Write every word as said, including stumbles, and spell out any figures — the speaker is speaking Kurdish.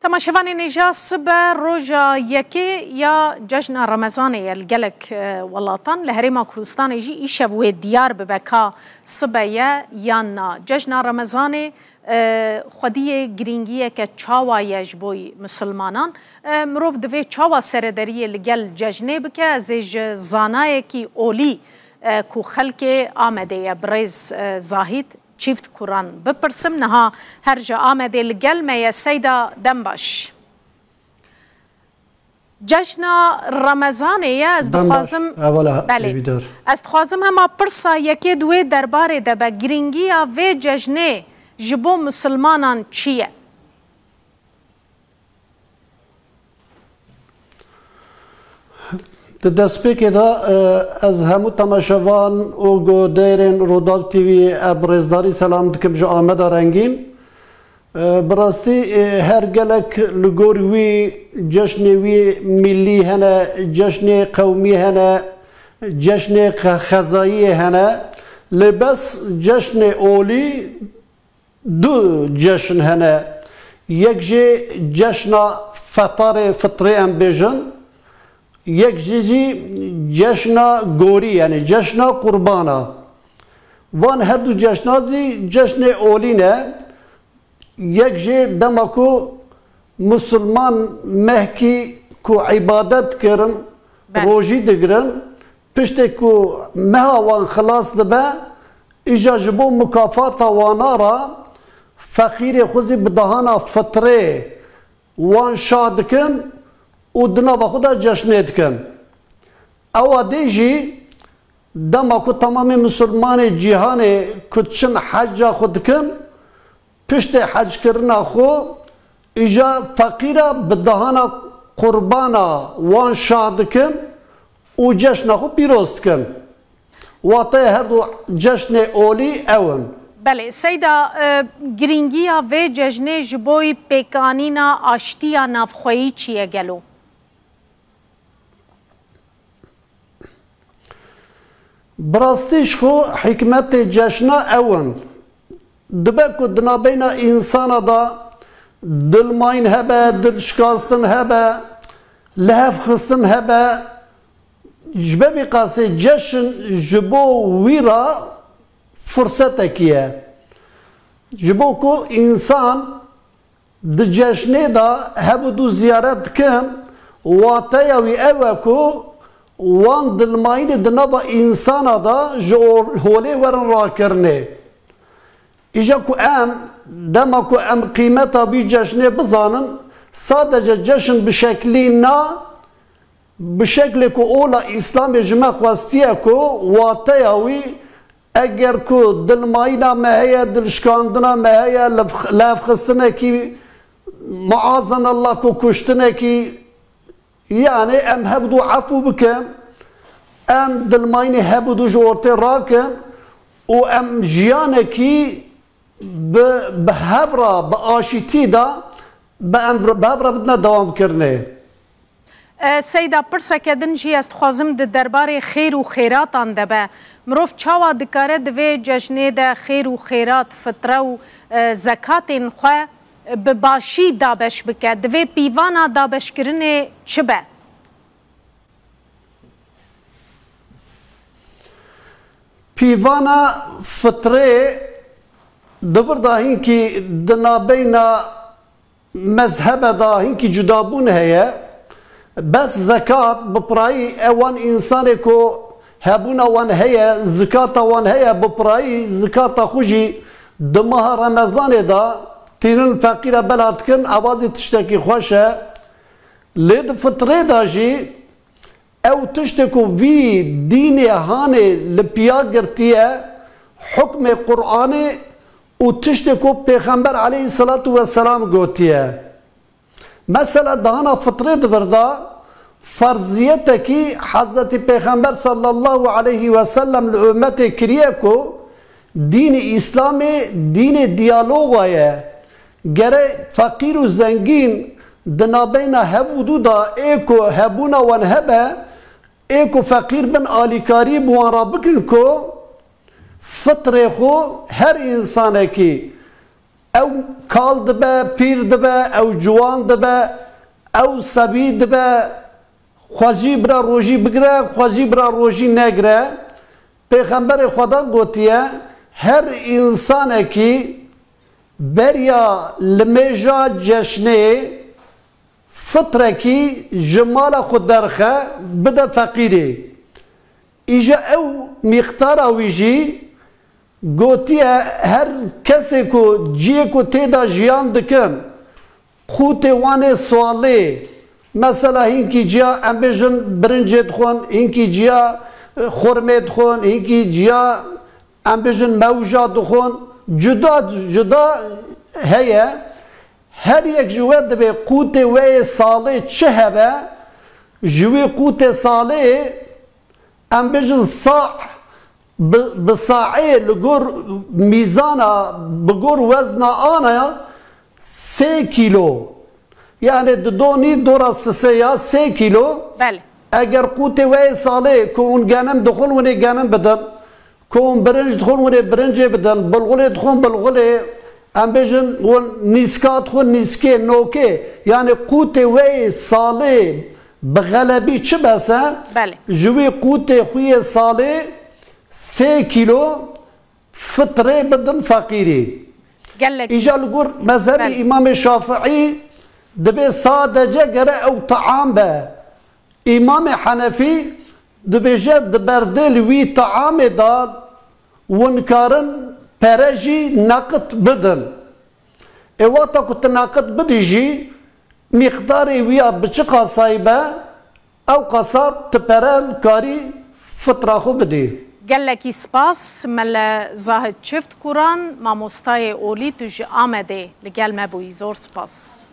Temaşevanên hêja, sibe roja yekê ya cejna Remezanê ye li gelek, e, welatan. Li Herêma Kurdistanê jî îşev wê diyar bibe ka sibe ye yan na. Cejna Remezanê, e, xwediyê girîngiyeke çawa ye ji bo misilmanan? E, mirov divê çawa serederiyê li gel cejnê bike? Ez ê ji zanayekî olî, e, ku xelkê Amedê ye, birêz, e, Zahîd Çîft Kuran bipirsim. Niha her ji Amedê li gel me ye. Seyda, dem baş. Cejna Remezanê ye, ez Dem baş. dixwazim Hevala Belê. Hêvîdar. Ez dixwazim hema pirsa yekê di wê derbarê de be, girîngiya vê cejnê ji bo misilmanan çi ye? Di destpêkê de, e, ez hemû temaşevan û guhdarên Rûdaw T V, e, bi rêzdarî selam dikim ji Ameda Rengîn. E, bi rastî, e, her gelek li gor wî ceşnê wî millî hene, ceşnê qewmî hene, ceşnê xe-, xezayiyê hene. Lê bes ceşnê olî du ceşn hene. Yek jê ceşna fetarê, fitrê em bêjin, yek jî jî ceşna gorî, yani ceşna qurbana. Van her du ceşna zî ceşnê olî ne. Yek jê dema ku misilman mehkî ku îbadet dikirin, Belê. rojî digirin, piştê ku meha wan xilas dibe, îja ji bo mukafata wana re feqîrê xwe zî bi dahana fitrê wan şa dikin û di nava xwe de ceşnê dikin. Ewa dê jî dema ku temamê misilmanê cîhanê ku diçin heca xwe dikin, piştê hecikirina xwe, îja feqîra bi dahana qurbana wan şa dikin û ceşna xwe pîroz dikin. Wateyê her du ceşnê olî ew in. Belê, Seyda, e, girîngiya vê cejnê ji bo pêkanîna aştiya navxweyî çi ye gelo? Bi rastî ji xwe hikmetê ceşna ew in. Dibe ku di navbeyna însana de dilmayîn hebe, dilşikastin hebe, lihevxistin hebe, ji ber vî qasê ceşn ji bo wî re fursetekî ye. Ji bo ku însan di ceşnê de hev û du ziyaret dikin, wateya wî ew e ku wan dilmayînê di nava însana de ji or-, holê werin rakirinê. Îja ku em, dema ku em qîmeta vî ceşnê bizanin, sadece ceşn bi şeklî na, bi şeklê ku ola Îslamê ji me xwestiye ku wateya wî, eger ku dilmayîna me heye, dilşikandina me heye, lev-, levxistinekî, muazenallah ku kuştinekî, yanî em hev du efû bikin, em dilmayînê hev û du ji ortê rakin û em jiyanekî bi, bi hev re, bi aşîtî de, bi em, bi hev re bidine dewamkirinê. E, Seyda, pirseke din jî ez dixwazim di derbarê xêr û xêratan de be. Mirov çawa dikare di vê cejnê de xêr û xêrat, fitre û, e, zekatên xwe bi başî dabeş bike? Divê pîvana dabeşkirinê çi be? Pîvana fitrê di vir de hinkî di navbeyna mezhebe de hinkî cudabûn heye. Bes zekat bi pirayî ew wan însanê ku hebûna wan heye, zikata wan heye, bi pirayî zikata xwe jî di meha Remezanê de tînin feqîre bela dikin, ewa zî tiştekî xweş e. Lê di fitrê de jî ew tiştê ku vî dînê hanê li piya girtiye, hukmê Qur'anê û tiştê ku Pêxember aleyhisselatu vesselam gotiye. Mesela dahana fitrê di vir de ferziyetekî Hezretî Pêxember sallallahu aleyhi ve sellem li ummetê kiriye ku dînê Îslamê dînê diyaloga ye. Gere feqîr û zengîn di navbeyna hev û du de ê ku hebûna wan hebe, ê ku feqîr bin alîkarî bi wan re bikin ku fitrê xwe her însanekî Ew kal dibe, pîr dibe, ew ciwan dibe, ew sebî dibe, xwezî bira rojî bigire, xwezî bira rojî negire. Pêxemberê Xweda gotiye, her însanekî beriya limêja ceşnê fitrekî ji mala xwe derxe, bide feqîrê. Îja ew mîqdara wî jî gotiye, her kesê ku ciyê ku tê de jiyan dikin, qûtê wan ê salê, mesela hînkî ciya, em bêjin, birincê dixwin, hînkî ciya, e, xurmê dixwin, hînkî ciya, em bêjin, mewja dixwin, cuda cuda heye. Her yek ji we dibê qûtê we yê salê çi hebe, ji wî qûtê salê, em bêjin, sa, bi, bi saê li gor mîzana, bi gor wezna ana ya sê kîlo. Yani di donî dora sisê ya sê kîlo. Belê. Eger qûtê we yê salê ku hûn genim dixwin, hûn ê genim bidin. Ku hûn birinc dixwin, hûn ê birincê bidin. Bilxulê dixwin, bilxulê. Em bêjin, hûn nîska dixwin, nîskê, nokê. Yani qûtê we yê salê bi xelebî çi bes e? Belê. Ji wî qûtê xwe yê salê sê kîlo fitrê bidin feqîrî. Gelek. Îja li gor mezhebî Belê. Îmamê Şafiî dibê sadece gere ew taam be. Îmamê Henefî dibêje di berdêl wî taamê de hûn karin pere jî neqit bidin. Ê wexta ku tu neqit bidî jî, mîqdarê wî ya bi çi qasayî be, ew qasab ti pere karî fitra xwe bidî. Gelekî spas, Mele Zahid Çift Kuran, mamostayê olî, tu ji Amedê li gel me bûyî. Zor spas.